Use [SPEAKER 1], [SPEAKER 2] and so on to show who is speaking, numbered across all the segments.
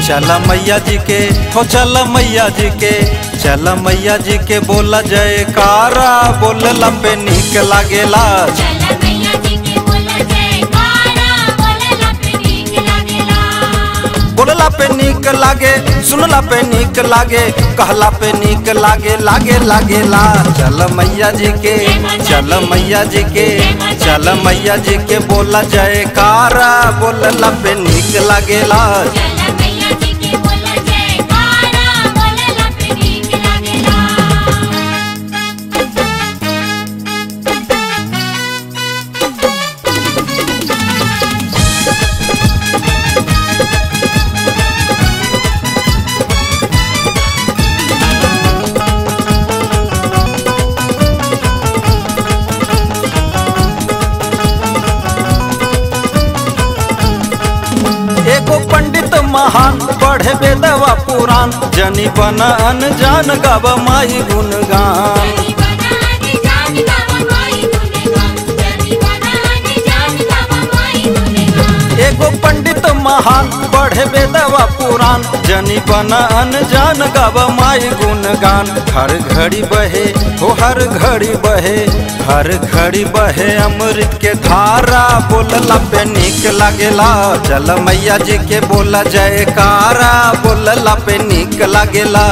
[SPEAKER 1] चल मैया जी के, हो चल मैया जी के, चल मैया जी के बोला जयकारा, बोलला पे नीक लागेला।
[SPEAKER 2] चल मैया जी के बोला जयकारा, बोलला पे नीक लागेला।
[SPEAKER 1] बोलला पे नीक लागे, सुनला पे नीक लागे, कहला पे नीक लागे लागे लागेला। चल मैया जी के, चल मैया जी के, चल मैया जी के बोला जयकारा, बोलला पे नीक लागेला।
[SPEAKER 2] चल मैया जी के बोला जयकारा, बोलला पे नीक लागेला।
[SPEAKER 1] एगो पंडित महान पढ़े वेदवा पुराण, जनी बन अनजान गाव माई गुणगान।
[SPEAKER 2] जनी बना अनजान गाव माई गुणगान, जनी बना अनजान गाव माई गुणगान।
[SPEAKER 1] एगो पंडित महान पढ़े वेदवा पुराण, जनी बन अनजान गाव माई गुणगान। हर घड़ी बहे हो हर घड़ी बहे, हर घड़ी बहे अमृत के धारा, बोलला पे नीक लागेला। चल मैया जी के बोला जयकारा, बोलला पे नीक लागेला।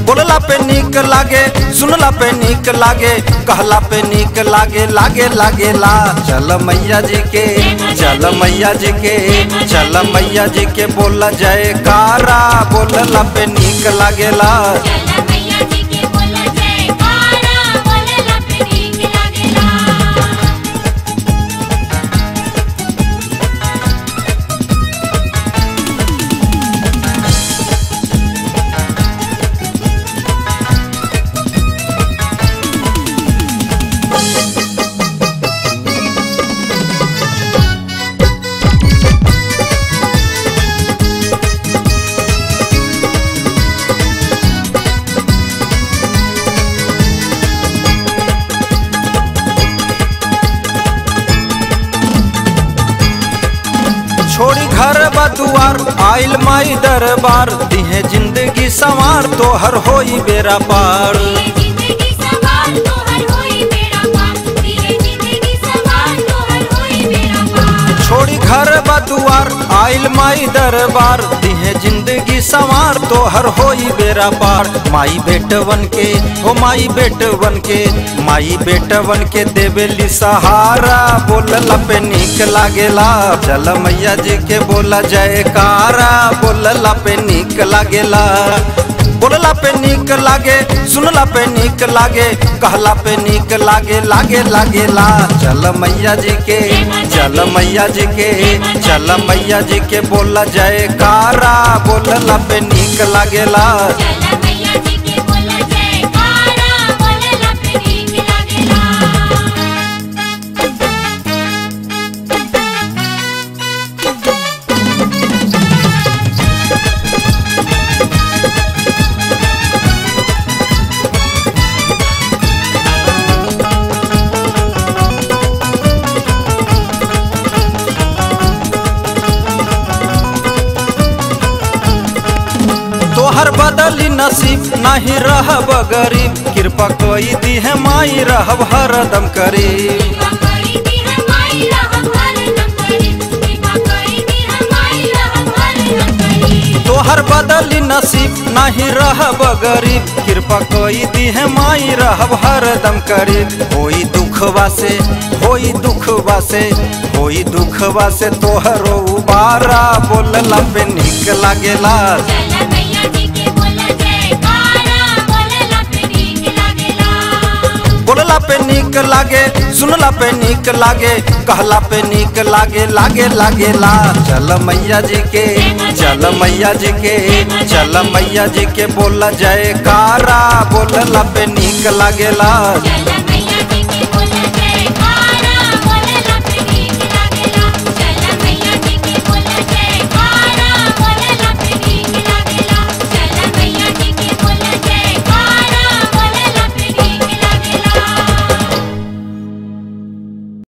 [SPEAKER 1] बोलला पे नीक लागे, सुनला पे नीक लागे, कहला पे नीक लागे लागे लागेला। चल मैया जी के, चल मैया जी के, चल मैया जी के बोला जयकारा, बोलला पे नीक लागेला।
[SPEAKER 2] चल मैया जी के बोला जयकारा, बोलला पे नीक लागेला।
[SPEAKER 1] छोड़ी घर बदुआर आइल माई दरबार, दिहे जिंदगी संवार तोहर होई बेरा पार।
[SPEAKER 2] दिए जिंदगी सवार तोहर होई बेड़ा पार, दिए जिंदगी सवार तोहर होई बेड़ा पार।
[SPEAKER 1] छोड़ी घर बदुआर आइल माई दरबार, दिहे जिंदगी संवार तोहर होई बेरा पार। माई बेटवन के, हो माई बेटवन के, माई बेटवन के देवेली सहारा, बोलला पे नीक लागेला। चल मैया जी के बोला जयकारा, बोलला पे नीक लागेला। बोलला पे नीक लागे, सुनला पे नीक लागे, कहला पे नीक लागे लागे लागेला। चल मैया जी के, चल मैया जी के, चल मैया जी के बोला जयकारा, बोलला पे नीक लागेला।
[SPEAKER 2] चल मैया जी के बोला जयकारा, बोलला पे नीक लागेला।
[SPEAKER 1] तोहर बदली नसीब नहीं रहब गरीब, कृपा कोई दी है माई रहब हरदम करीब।
[SPEAKER 2] कृपा करी दी है माई रहब हरदम करीब, कृपा करी दी है माई रहब हरदम करीब।
[SPEAKER 1] तोहर बदली नसीब नहीं रहब गरीब, कृपा कोई दी है माई रहब हरदम करीब। होई दुखवा से, होई दुखवा से, होई दुखवा से तोहरो उबारा, बोलला पे नीक लागेला।
[SPEAKER 2] चल मैया जी के बोला जयकारा, बोलला पे नीक लागेला।
[SPEAKER 1] बोलला पे नीक लागे, सुनला पे नीक लागे, कहला पे नीक लागे लागे लागेला। चल मैया जी के, चल मैया जी के, चल मैया जी के बोला जयकारा, बोलला पे नीक लागेला।
[SPEAKER 2] चल